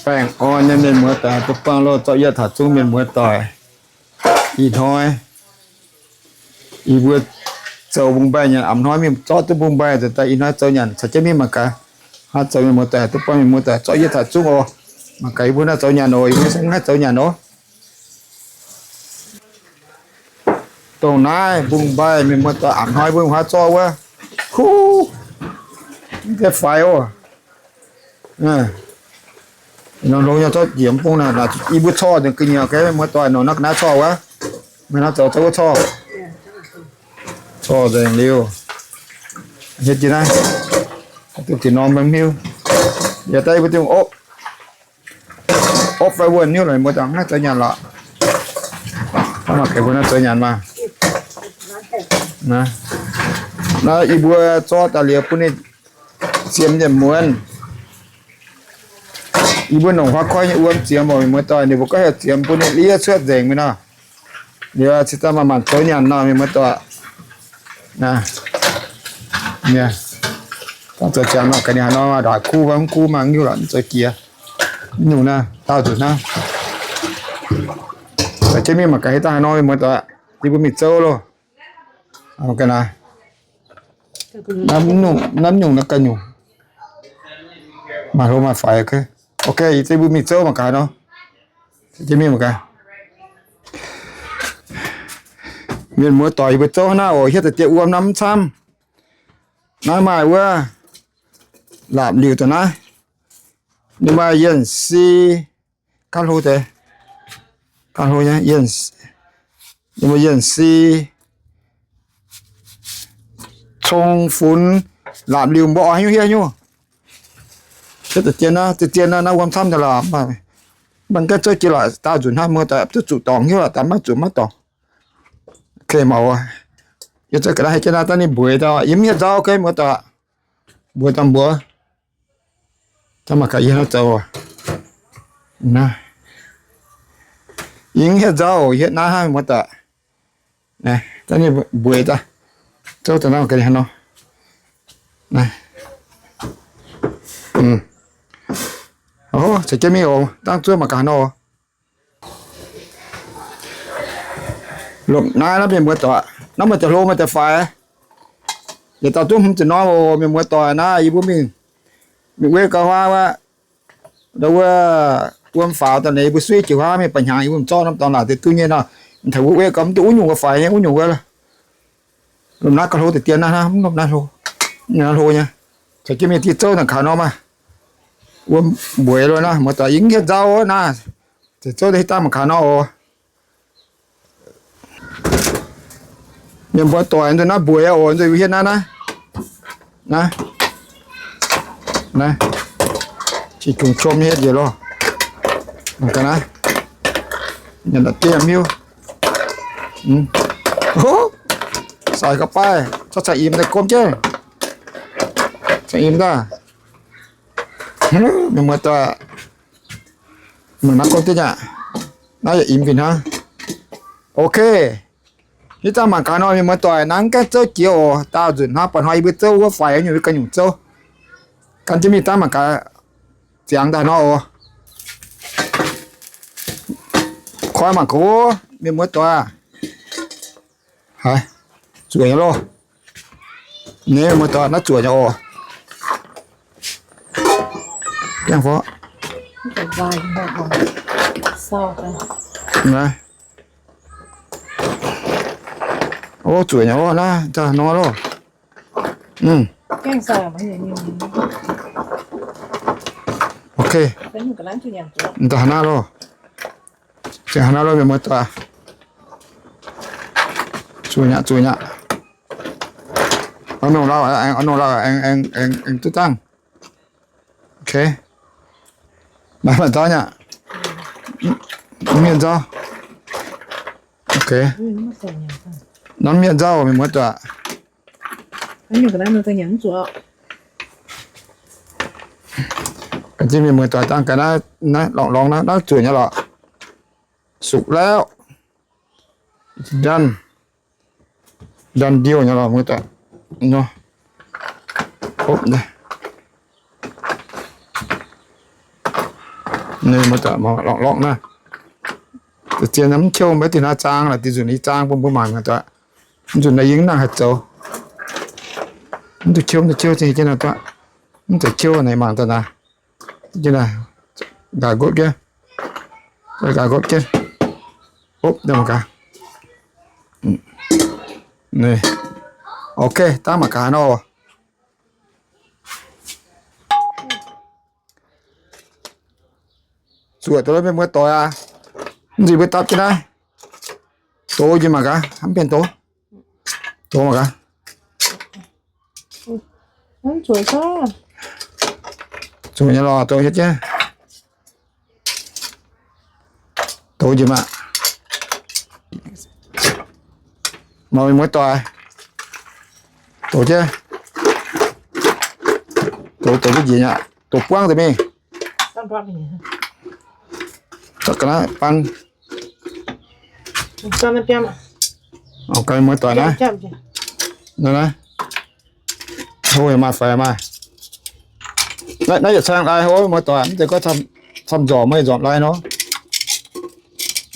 Baengh orn nyei mienh muoz doic, duqv buangh loh zorqv yietv taux zungv mienh muoz doic. Ih hnoi yie mbuo zoux mbungv mbaih nyanc a'hnoi mingh zorqv duqv mbungv mbaih nzengc daaih. Ih hnoi zoux nyanc caux jienv mingh mangc gaax. Hnangv zoux mienh muoz doic, duqv buangh mienh muoz doic zorqv yietv taux zungv oc. Mangc gaax yie mbuo naaiv zoux nyanc oc, yie mbuo se naaiv zoux nyanc oc. Dongh naaiv mbungv mbaih mienh muoz doic a'hnoi mbuo huaav zorqv wuov. Huv, mv gaengh faix oc. Nor longx nyei zorqv njiec mv bung naaic, yie mbuo corc nzengc ga'nyiec ga'naaiv mienh muoz doic, nor naaiv ga'naaiv corc wuov. Meih naaiv zoux zorqv wuov corc. Corc nzengc liuz, hietv jiex naaiv, duqv dinh norm maiv hiuv. Yaac daaih yie mbuo dingh opv, opv fai wuonh hiuv lorqc, mienh muoz doic, naaiv zoux nyanc lorqc. Mv baac ga'naaiv zoux nyanc maah. Naaiv yie mbuo zorqv daaih liuz bun ninh ziemx yietc muonz. Yie mbuo longc huaav koiv nyei wuom ziemx oc, mienh muoz doic, ninh mbuo gorngv heuc ziemx bun ninh liev cuotv nzengc mingh nor. Liuz cingx daaih manc-manc zoux nyanc nor, mienh muoz doic. Dangh zoux ziangx nor ga'naaiv nor, ndongc kuv fai mv kuv maah, mv hiuv lorqc, mv zoux jiex. Mv nyungc naaiv, daauh nzunc hnangv. Za'gengh mingh mangc gaax, hiuv dangh haaix nor, mienh muoz doic, yie mbuo mingh zouv loh. Ga'naaiv, naaiv mv nyungc, naaiv mv nyungc, naaiv ganh nyungc. Maaih hlo maaih faix. Ok, yie mbuo mingh zouv mangc gaax nor. Mingh mangc gaax. Mienh muoz doic, yie mbuo zouv hnangv naaiv oc, hietv deix dieh wuom naaiv mv camv. Naaiv maaih wuov laapc liuc daaih naaiv. Ninh maaih yienh si, ga'hlo deix, ga'hlo nyei, ninh maaih yienh si, cong funx, laapc liuc mbuo oix hiuv hiuv nyungc. Hietv deix dien naaiv, deix dien naaiv, naaiv wuom camv daaih lorqc. Mv baac gaengh zouv jiex lorqc, daauh nzunc hnangv muoz doic, duqv zuqc dorngc hiuv lorqc, daaih maiv zuqc maiv dorngc. Okay, maux, yie zouv ga'naaiv hei jienv naaiv daaih ninh mbueix daaih, yie mv hietv nzauv, okay, muoz doic, mbueix daaih mbuox. Daaih mangc gaax yie hnangv zoux. Yie mv hietv nzauv, hietv naaiv hnangv muoz doic. Daaih ninh mbueix daaih, zouv daaih naaiv ga'naaiv hnangv nor. Caux jienv mingh oc, dangh zuov mangc gaax nor. Lomh naaiv naaiv mienh muoz doic, naaiv maaih deix hlo maaih deix faix. Yietc dauh duqv hmz ziepc norm oc, mienh muoz doic naaiv, yie mbuo mingh, mingh wetv gau huaav wuov, ndau wuov, wuom faaux daaih naaic, yie mbuo suiv jiex huaav mingh ba'hnyangx, yie mbuo zorqv norm dorngx naaic deix duqv nyei nor, taux wuov wetv gau mv duqv wuov nyungc wuov faix nyei, wuov nyungc wuov. Lomh naaiv gauh hlo deix dien naaiv, mv lomh naaiv hlo, naaiv hlo nyei. Caux jienv mingh dieh zouv naaic kaux norm maah. Wuom mbueix lo naaiv, muoz doic, yie mv hietv nzauv naaiv. Zouv daaih hietv dangh mangc gaax nor oc. Mienh muoz doic, nzunc naaiv mbueix oc, nzunc hietv naaiv naaiv. Naaiv, naaiv, qiex qongx qom hietv njiec loh. Mangc gaax naaiv, nyanc daaih diemv hiuv. Sai ga'fai, zorqv caux imx daaih gomv jienv. Caux imx daaih. Mienh muoz doic, mangc naaiv gomv jienv aqv. Naaiv yaac imx fih hnangv. Ok. Hitv zanc mangc gaax nor, mienh muoz doic, naaiv gaengh zouv jiex oc. Daauh nzunc hnangv, baac hnoi yie mbuo zouv wuov faix nyungc, yie ganh nyungc zouv. Gan jienv mingh dangh mangc gaax, ziangx daaih nor oc. Koi mangc gaax, mienh muoz doic. Haiz, zuoqc nyei loh. Naaiv mienh muoz doic, naaiv zuoqc nyei oc. Gaengh fov. Naaiv. Ov, zuoqc nyei loh, naaiv daaih nor loh. Ok. Daaih naaiv loh. Ziangh naaiv loh, mienh muoz doic. Zuoqc nyei aqv, zuoqc nyei aqv. Oix nongh lauh, oix nongh lauh aengx, aengx, aengx duqv dangh. Ok. Maaih, maaih nzauv nyei aqv. Mv mienh nzauv. Ok. Nor mv mienh nzauv, mienh muoz doic. Mienh muoz doic, dangh gaax naaiv, naaiv lorngx lorngx naaiv, naaiv zuoqc nyei lorqc. Sux lauh. Ndanv, ndanv ndiouh nyei lorqc, muoz doic. Nor. Hopv naaiv. Ninh mbuo daaih mangc lorqc lorqc naaiv. Zien mv qiu maiv dinh naaiv zaang laaix dinh nzunc i zaang bun mbuo mangc daaih. Mv nzunc naaiv yie mv nangc haih zoux. Mv duqv qiu, mv duqv qiu, mv zeiz qiu naaic mangc daaih naaic. Nqaai nqotv jienv. Nqaai nqotv jienv. Opv, mangc gaax. Ok, dangv mangc gaax nor. Zuoqc deix mienh muoz-doic aac, mv nziex mbuo dapv jienv naaiv. Doz njiec mangc gaax, hnamv mienh doz. Doz mangc gaax. Zuoqc nyei lorqc, doz nyei jienv. Doz njiec mangc. Mienh muoz-doic, doz jienv. Doz, doz njiec aqv, doz buangv deix mingh. Ga'naaiv ban. Mienh muoz-doic naaiv. Naaiv, hov maaih faix maaih. Naaiv yietc caangh lai hov muoz-doic, mv zeiz gorngv camv nzormc, meih nzormc lai nor.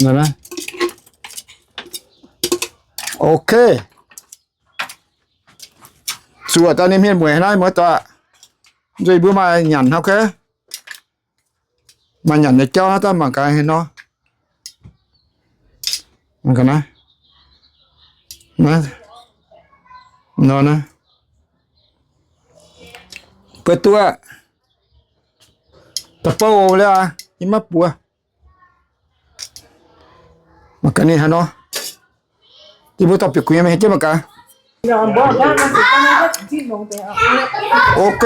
Naaiv, ok. Zuoqc daaih ninh hmien mueic naaiv muoz-doic. Nzuih mbuo maaih nyanc hnangv, maaih nyanc nyei jauv hnangv, daaih mangc gaax haaix nor. Mangc gaax naaiv. Naaiv, nor naaiv. Buoz-nduoh, da'bouh liuz aqv, yie maiv buoz. Mangc gaax ninh haaix nor. Yie mbuo dorh bieqc guix nyei mingh jienv mangc gaax. Ok,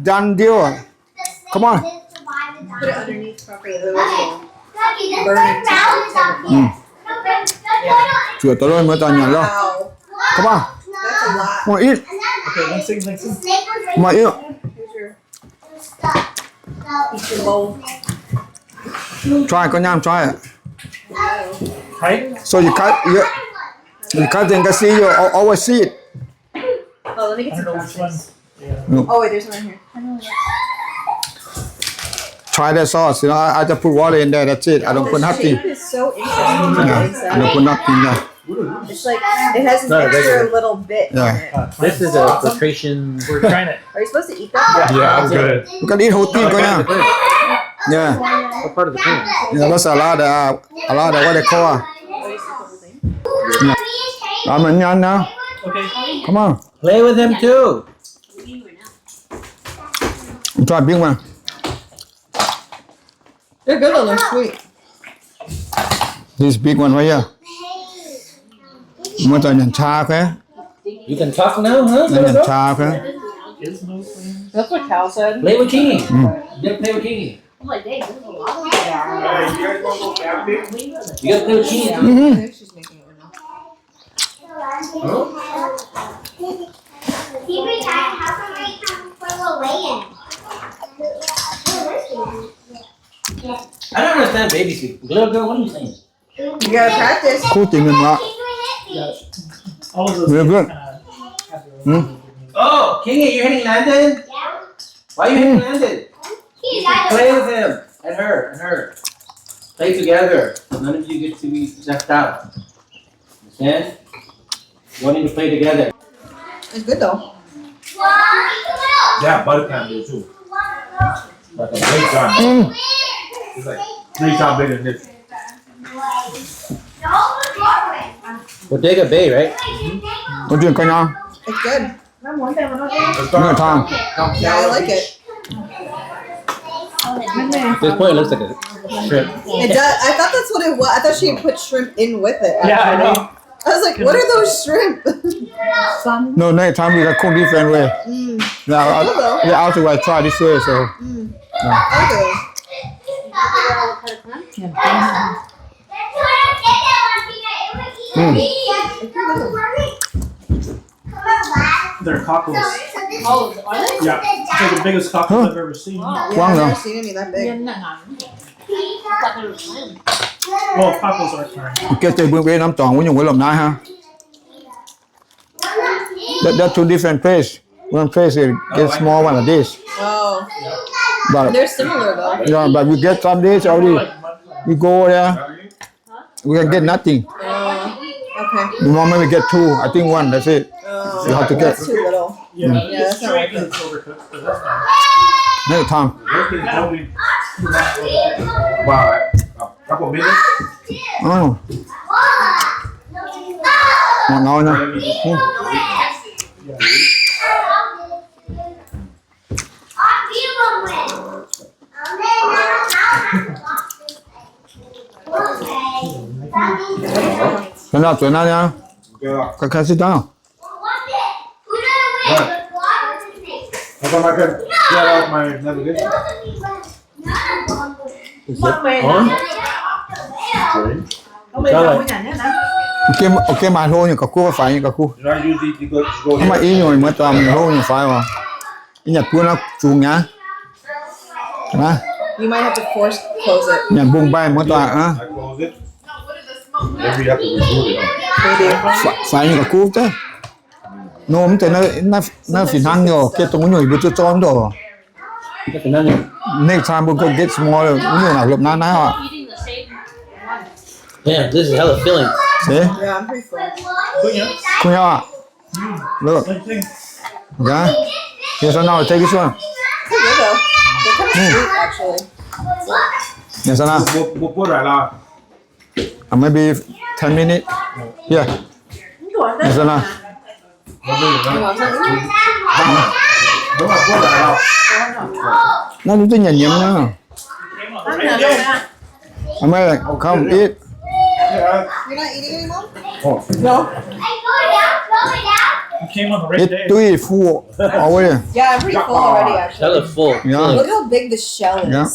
done deal. Come on. Zuoqc daaih lorqc, muoz-doic nyanc lorqc. Come on. Come on, eat. Come on, eat. Try, go down, try it. So you cut, you, you cut and see, you al-, always see it. Oh, let me get some sauces. Oh, wait, there's one here. Try that sauce. You know, I, I just put water in there. That's it. I don't put nothing. The shape is so interesting. Yeah, I don't put nothing there. It's like, it has an extra little bit on it. Yeah. This is a filtration. We're trying it. Are you supposed to eat that? Yeah, I'm good. You can eat whole thing, go down. Yeah. What part of the thing? Yeah, that's a lot of, uh, a lot of what they call. Yeah. I'm a nyan now. Okay. Come on. Play with him too. Try big one. They're good though, they're sweet. This big one right here. Muoz-doic nyanc qaqv kuv. You can talk now, huh? Nyanc qaqv kuv. That's what Cal said. Play with Kingy. Mm. You gotta play with Kingy. You gotta play with Kingy. Mm-hmm. I don't understand babies. Little girl, what are you saying? You gotta practice. Cool thing, man. All of those kids kinda have their own. Hmm? Oh, Kingy, you're hitting Landon? Yeah. Why are you hitting Landon? You should play with him and her and her. Play together. None of you get to be left out. Understand? Wanting to play together. It's good though. Yeah, butter can do too. Like a big gun. Mm. It's like three times bigger than this. Bodega Bay, right? Có chuyện coi nhau. It's good. It's not Tom. Yeah, I like it. This point, it looks like a shrimp. It does. I thought that's what it was. I thought she put shrimp in with it. Yeah, I know. I was like, what are those shrimp? No, next time we gotta cook different way. Mm. Yeah, I, yeah, I also want to try this way, so. Mm. Yeah. Okay. Mm. They're cockles. Oh, are they? Yeah, they're the biggest cockles I've ever seen. Wow. I've never seen any that big. Well, cockles are kind. Geh deix mbuo mbuo norm dorngx wuov nyungc wuov lomh naaiv hnangv. That, that's two different place. One place is get small one like this. Oh. But they're similar though. Yeah, but we get some days already. We go there, we can get nothing. Oh, okay. The moment we get two, I think one, that's it. Oh, you have to get. That's too little. Yeah, that's not worth it. Next time. About a couple minutes. Oh. Ngọt ngào nha. Can I sit down? What? How come I can get out my navigation? Is it on? Strange. It sound like, okay, okay, maaih hlo nyei ga'kuv, faix nyei ga'kuv. Did I use it to go, to go here? Maaih i nyungc muoz-doic, hlo nyei faix oc. I nyanc buo nor zungx aqv. You might have to force close it. Nyanc mbong mbaih muoz-doic aqv. I close it. Maybe you have to reboot it, huh? Maybe. Faix, faix nyei ga'kuv daaih. Nor mv zeiz naaiv, naaiv fih hnangv nyei oc. Geh dongh wuov nyungc yie mbuo zorqv zorqv ndoqc. Next time we go get some more. Wuov nyungc naaic lopc naaiv naaiv oc. Yeah, this is hella filling. See? Yeah, I'm pretty full. Kuv nyei oc. Look. Okay. Yes, now take this one. Pretty good though. They're kind of sweet, actually. Yes, now. Maybe ten minutes. Yeah. Yes, now. Naaiv duqv nyanc nyiemz naaiv. Come eat. You're not eating anymore? Oh. No. It's too full already. Yeah, I'm pretty full already, actually. That looks full. Yeah. Look how big the shell is. Yeah.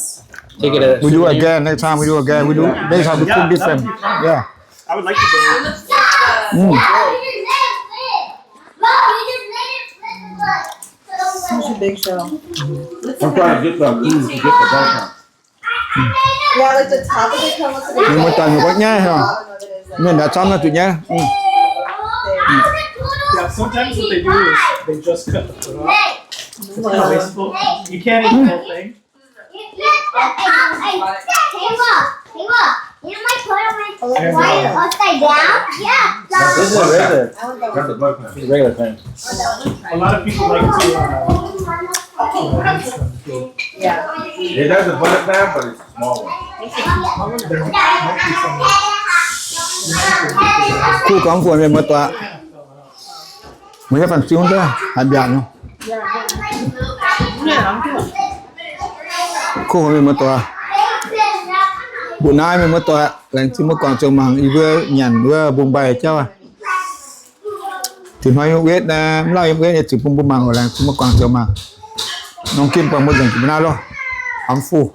Take it as a souvenir. We do again next time. We do again. We do next time. We cook different. Yeah. I would like to go. Mm. Such a big shell. I'm trying to get the food to get the ball time. Yeah, like the top of it comes to the bottom of it is, like, mienh daaih camv naaiv zuqc nyaiv. Yeah, sometimes what they do is they just cut the foot off. It's kind of wasteful. You can't eat the whole thing. And, uh, this is a regular, that's a regular thing. A lot of people like to, uh, yeah. It has a butter pan, but it's a small one. Kuv gorngv mbuox mienh muoz-doic, meih hietv fanh siou daaih haaix mbiaauc nyei. Kuv mbuox mienh muoz-doic, mbuox naaiv mienh muoz-doic, laengz zingh muoz-guangc ziouc mangc yie mbuo nyanc wuov mbong mbaih jauv. Dinh hnoi yiem wetv, mv lauh yiem wetv nyei ziqc bun mbuo mangc oc. Laengz zingh muoz-guangc ziouc mangc. Norm gimv buangh mbuo nzengc jiex mbuo naaiv loh. Hnamv fuqv.